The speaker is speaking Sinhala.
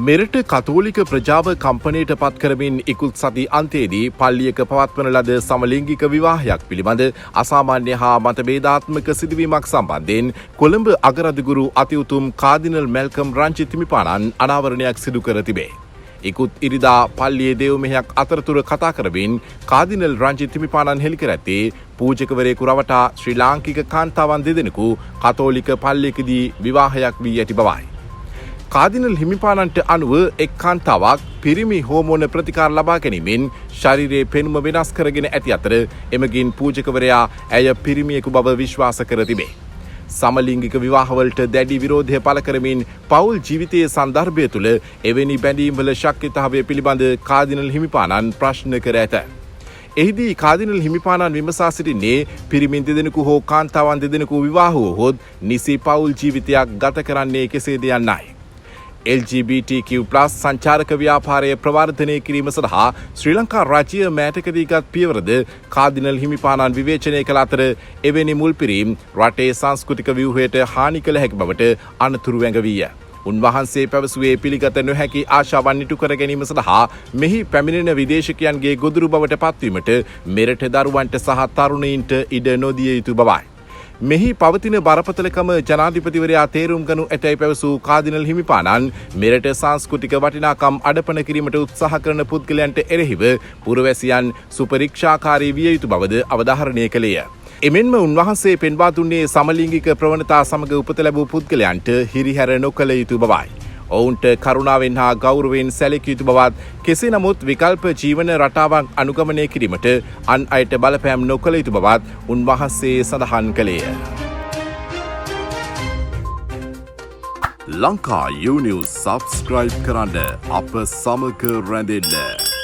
මෙරට කතෝලික ප්‍රජාව කම්පනයට පත් කරමින් ඉකුත් සති අන්තයේදී පල්ලියක පවත්වන ලද සමලිංගික විවාහයක් පිළිබඳ අසාමාන්‍ය හා මතභේදාත්මක සිදුවීමක් සම්බන්ධයෙන් කොළඹ අගරදගුරු අති උතුම් කාදිනල් මැල්කම් රංජිත් හිමිපාණන් අනාවරණයක් සිදු කර තිබේ. ඉකුත් ඉරිදා පල්ලියේ දේව මෙහෙයක් අතරතුර කතා කරමින් කාදිනල් රංජිත් හිමිපාණන් හෙළි කර ඇත්තේ පූජකවරයෙකු රවටා ශ්‍රී ලාංකික කාන්තාවන් දෙදෙනෙකු කතෝලික පල්ලියකදී විවාහයක් වී ඇති බවයි. කාදිනල් හිමිපාණන්ට අනුව එක් කාන්තාවක් පිරිමි හෝමෝන ප්‍රතිකාර ලබා ගැනීමෙන් ශරීරයේ පෙනුම වෙනස් කරගෙන ඇති අතර, එමගින් පූජකවරයා ඇය පිරිමියෙකු බව විශ්වාස කර තිබේ. සමලිංගික විවාහවලට දැඩි විරෝධය පළ කරමින් පවුල් ජීවිතයේ සන්දර්භය තුළ එවැනි බැඳීම්වල ශක්‍යතාවය පිළිබඳ කාදිනල් හිමිපාණන් ප්‍රශ්න කර ඇත. එහිදී කාදිනල් හිමිපාණන් විමසා සිටින්නේ පිරිමින් දෙදෙනෙකු හෝ කාන්තාවන් දෙදෙනෙකු විවාහ වුවහොත් නිසි පවුල් ජීවිතයක් ගත කරන්නේ කෙසේද යන්නයි. LGBTQ+ සංචාරක ව්‍යාපාරය ප්‍රවර්ධනය කිරීම සඳහා ශ්‍රී ලංකා රජය මෑතකදී ගත් පියවරද කාදිනල් හිමිපාණන් විවේචනය කළ අතර, එවැනි මුල්පිරීම් රටේ සංස්කෘතික ව්‍යුහයට හානි කළ හැකි බවට අනතුරු ඇඟවීය. උන්වහන්සේ පැවසුවේ පිළිගත නොහැකි ආශාවන් ඉටු කර ගැනීම සඳහා මෙහි පැමිණෙන විදේශිකයන්ගේ ගොදුරු බවට පත්වීමට මෙරට දරුවන්ට සහ තරුණයින්ට ඉඩ නොදිය යුතු බවයි. මෙහි පවතින බරපතලකම ජනාධිපතිවරයා තේරුම් ගනු ඇතැයි පැවසූ කාදිනල් හිමිපාණන් මෙරට සංස්කෘතික වටිනාකම් අඩපණ කිරීමට උත්සාහ කරන පුද්ගලයන්ට එරෙහිව පුරවැසියන් සුපරීක්ෂාකාරී විය යුතු බවද අවධාරණය කළේය. එමෙන්ම උන්වහන්සේ පෙන්වා දුන්නේ සමලිංගික ප්‍රවණතා සමග උපත ලැබූ පුද්ගලයන්ට හිරිහැර නොකළ යුතු බවයි. ඔවුන්ට කරුණාවෙන් හා ගෞරවයෙන් සැලකිය යුතු බවත්, කෙසේ නමුත් විකල්ප ජීවන රටාවක් අනුගමනය කිරීමට අන් අයට බලපෑම් නොකළ යුතු බවත් උන්වහන්සේ සඳහන් කළේය. ලංකා You News subscribe කරන්න අප සමග රැඳෙන්න.